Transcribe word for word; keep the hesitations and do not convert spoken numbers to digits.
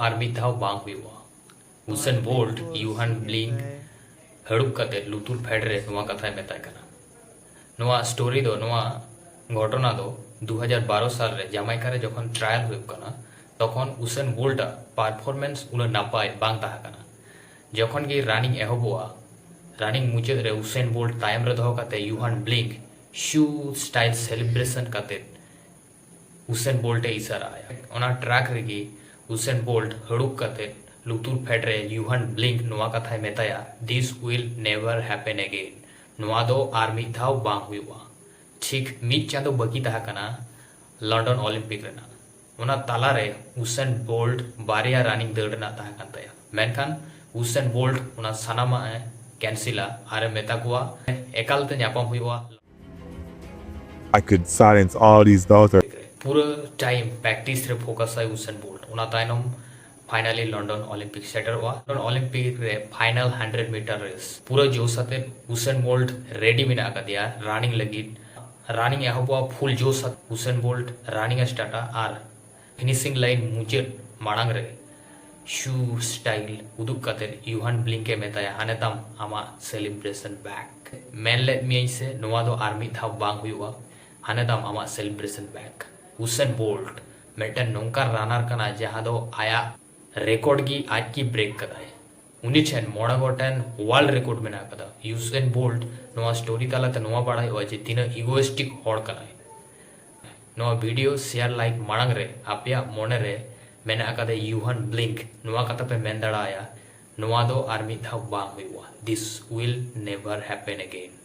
ᱟᱨ ᱢᱤᱫ ᱫᱷᱟᱣ ᱵᱟᱝ ᱦᱩᱭᱩᱜᱼᱟ᱾ ᱩᱥᱮᱱ ᱵᱳᱞᱴ ᱤᱭᱩᱦᱟᱱ ᱵᱞᱤᱝᱠ ᱦᱟᱹᱲᱩᱵ ᱠᱟᱛᱮ ᱞᱩᱛᱩᱨ ᱯᱷᱮᱰ ᱨᱮ ᱱᱚᱣᱟ ᱠᱟᱛᱷᱟᱭ ᱢᱮᱛᱟᱭ ᱠᱟᱱᱟ᱾ ᱱᱚᱣᱟ ᱥᱴᱳᱨᱤ ᱫᱚ, ᱱᱚᱣᱟ ᱜᱷᱚᱴᱚᱱᱟ ᱫᱚ ᱫᱩ ᱦᱟᱡᱟᱨ ᱵᱟᱨᱚ ᱥᱟᱞ ᱨᱮ ᱡᱟᱢᱟᱭᱠᱟ ᱨᱮ ᱡᱚᱠᱷᱚᱱ ᱴᱨᱟᱭᱟᱞ ᱦᱩᱭᱩᱜ ᱠᱟᱱᱟ, ᱛᱚᱠᱷᱚᱱ ᱩᱥᱮᱱ ᱵᱳᱞᱴ ᱟᱜ ᱯᱟᱨᱯᱷᱚᱨᱢᱮᱱᱥ ᱩᱱᱟᱹᱜ ᱱᱟᱯᱟᱭ ᱵᱟᱝ ᱛᱟᱦᱮᱸ ᱠᱟᱱᱟ᱾ ᱡᱚᱠᱷᱚᱱ ᱜᱮ ᱨᱟᱱᱤᱝ ᱮᱦᱚᱵᱚᱜᱼᱟ, ᱨᱟᱱᱤᱝ ᱢᱩᱪᱟᱹᱫ ᱨᱮ ᱩᱥᱮᱱ ᱵᱳᱞᱴ ᱛᱟᱭᱚᱢ ᱨᱮ ᱫᱚᱦᱚ ᱠᱟᱛᱮ ᱤᱭᱩᱦᱟᱱ ᱵᱞᱤᱝᱠ ᱥᱩ ᱥᱴᱟᱭᱤᱞ ᱥᱮᱞᱤᱵᱨᱮᱥᱚᱱ ᱠᱟᱛᱮ ᱩᱥᱮᱱ ᱵᱳᱞᱴ ᱮ ᱤᱥᱟᱨᱟ ᱟᱭᱟ᱾ ᱚᱱᱟ ᱴᱨᱟᱠ ᱨᱮᱜᱮ ᱩᱥᱮᱱ ᱵᱳᱞᱴ ᱦᱟᱹᱲᱩᱵ ᱠᱟᱛᱮ ᱞᱩᱛᱩᱨ ᱯᱷᱮᱰ ᱨᱮ ᱤᱭᱩᱦᱟᱱ ᱵᱞᱤᱝᱠ ᱱᱚᱣᱟ ᱠᱟᱛᱷᱟᱭ ᱢᱮᱛᱟᱭᱟ, "This will never happen again." ᱱᱚᱣᱟ ᱫᱚ ᱟᱨ ᱢᱤᱫ ᱫᱷᱟᱣ ᱵᱟᱝ ᱦᱩᱭᱩᱜᱼᱟ᱾ ᱴᱷᱤᱠ ᱢᱤᱫ ᱪᱟᱸᱫᱚ ᱵᱟᱹᱠᱤ ᱛᱟᱦᱮᱸ ᱠᱟᱱᱟ ᱞᱚᱱᱰᱚᱱ ᱚᱞᱤᱢᱯᱤᱠ ᱨᱮᱱᱟᱜ᱾ ᱚᱱᱟ ᱛᱟᱞᱟᱨᱮ ᱩᱥᱮᱱ ᱵᱳᱞᱴ ᱵᱟᱨᱭᱟ ᱨᱟᱱᱤᱝ ᱫᱟᱹᱲ ᱨᱮᱱᱟᱜ ᱛᱟᱦᱮᱸ ᱠᱟᱱ ᱛᱟᱭᱟ, ᱢᱮᱱᱠᱷᱟᱱ ᱩᱥᱮᱱ ᱵᱳᱞᱴ ᱚᱱᱟ ᱥᱟᱱᱟᱢᱟᱜ ᱮ ᱠᱮᱱᱥᱤᱞᱟ ᱟᱨ ᱮ ᱢᱮᱛᱟ ᱠᱚᱣᱟ, "ᱮᱠᱟᱞᱛᱮ ᱧᱟᱯᱟᱢ ᱦᱩᱭᱩᱜᱼᱟ ᱞᱚᱱᱰᱚᱱ ᱚᱞᱤᱢᱯᱤᱠ ᱨᱮ᱾" I could silence all these doubters. ᱯᱩᱨᱟᱹ ᱴᱟᱭᱤᱢ ᱯᱨᱮᱠᱴᱤᱥ ᱨᱮ ᱯᱷᱳᱠᱟᱥ ᱟᱭ ᱩᱥᱮᱱ ᱵᱳᱞᱴ᱾ ᱚᱱᱟ ᱛᱟᱭᱱᱚᱢ ᱯᱷᱟᱭᱱᱟᱞᱤ ᱞᱚᱱᱰᱚᱱ ᱚᱞᱤᱢᱯᱤᱠ ᱥᱮᱴᱮᱨᱚᱜᱼᱟ᱾ ᱞᱚᱱᱰᱚᱱ ᱚᱞᱤᱢᱯᱤᱠ ᱨᱮ ᱯᱷᱟᱭᱱᱟᱞ ᱦᱟᱱᱰᱨᱮᱰ ᱢᱤᱴᱟᱨ ᱨᱮᱥ ᱯᱩᱨᱟᱹ ᱡᱳᱥ ᱟᱛᱮ ᱩᱥᱮᱱ ᱵᱳᱞᱴ ᱨᱮᱰᱤ ᱢᱮᱱᱟᱜ ᱟᱠᱟᱫᱮᱭᱟ ᱨᱟᱱᱤᱝ ᱞᱟᱹᱜᱤᱫ᱾ ᱨᱟᱱᱤᱝ ᱮᱦᱚᱵᱚᱜᱼᱟ ᱯᱷᱩᱞ ᱡᱳᱥ ᱟᱛᱮ᱾ ᱩᱥᱮᱱ ᱵᱳᱞᱴ ᱨᱟᱱᱤᱝ ᱮ ᱥᱴᱟᱨᱴᱟ ᱟᱨ ᱯᱷᱤᱱᱤᱥᱤᱝ ᱞᱟᱭᱤᱱ ᱢᱩᱪᱟᱹᱫ ᱢᱟᱲᱟᱝ ᱨᱮ ᱥᱩ ᱥᱴᱟᱭᱤᱞ ᱩᱫᱩᱜ ᱠᱟᱛᱮ ᱤᱭᱩᱦᱟᱱ ᱵᱞᱤᱝᱠ ᱮ ᱢᱮᱛᱟᱭᱟ, "ᱦᱟᱱᱮ ᱛᱟᱢ ᱟᱢᱟᱜ ᱥᱮᱞᱤᱵᱨᱮᱥᱚᱱ ᱵᱮᱜᱽ᱾ ᱢᱮᱱ ᱞᱮᱫ ᱢᱤᱭᱟᱹᱧ ᱥᱮ, ᱱᱚᱣᱟ ᱫᱚ ᱟᱨ ᱢᱤᱫ ᱫᱷᱟᱣ ᱵᱟᱝ ᱦᱩᱭᱩᱜᱼᱟ, ᱦᱟᱱᱮ ᱛᱟᱢ ᱟᱢᱟᱜ ᱥᱮᱞᱤᱵᱨᱮᱥᱚᱱ ᱵᱮᱜᱽ᱾" ᱩᱥᱮᱱ ᱵᱳᱞᱴ ᱢᱤᱫᱴᱮᱱ ᱱᱚᱝᱠᱟᱱ ᱨᱟᱱᱟᱨ ᱠᱟᱱᱟ ᱡᱟᱦᱟᱸ ᱫᱚ ᱟᱭᱟᱜ ᱨᱮᱠᱚᱨᱰ ᱜᱮ ᱟᱡ ᱜᱮ ᱵᱨᱮᱠ ᱠᱟᱫᱟᱭ᱾ ᱩᱱᱤ ᱴᱷᱮᱱ ᱢᱚᱬᱮ ᱜᱚᱴᱮᱱ ᱣᱟᱨᱞᱰ ᱨᱮᱠᱚᱨᱰ ᱢᱮᱱᱟᱜ ᱟᱠᱟᱫᱟ᱾ ᱩᱥᱮᱱ ᱵᱳᱞᱴ ᱱᱚᱣᱟ ᱥᱴᱳᱨᱤ ᱛᱟᱞᱟᱛᱮ ᱱᱚᱣᱟ ᱵᱟᱲᱟᱭᱚᱜᱼᱟ ᱡᱮ ᱛᱤᱱᱟᱹᱜ ᱤᱜᱳᱭᱮᱥᱴᱤᱠ ᱦᱚᱲ ᱠᱟᱱᱟᱭ᱾ ᱱᱚᱣᱟ ᱵᱷᱤᱰᱤᱭᱳ ᱥᱮᱭᱟᱨ ᱞᱟᱭᱤᱠ ᱢᱟᱲᱟᱝ ᱨᱮ ᱟᱯᱮᱭᱟᱜ ᱢᱚᱱᱮ ᱨᱮ ᱢᱮᱱᱟᱜ ᱟᱠᱟᱫᱟ ᱤᱭᱩᱦᱟᱱ ᱵᱞᱤᱝᱠ, ᱱᱚᱣᱟ ᱠᱟᱛᱷᱟ ᱯᱮ ᱢᱮᱱ ᱫᱟᱲᱮᱭᱟᱭᱟ, "ᱱᱚᱣᱟ ᱫᱚ ᱟᱨ ᱢᱤᱫ ᱫᱷᱟᱣ ᱵᱟᱝ ᱦᱩᱭᱩᱜᱼᱟ, this will never happen again."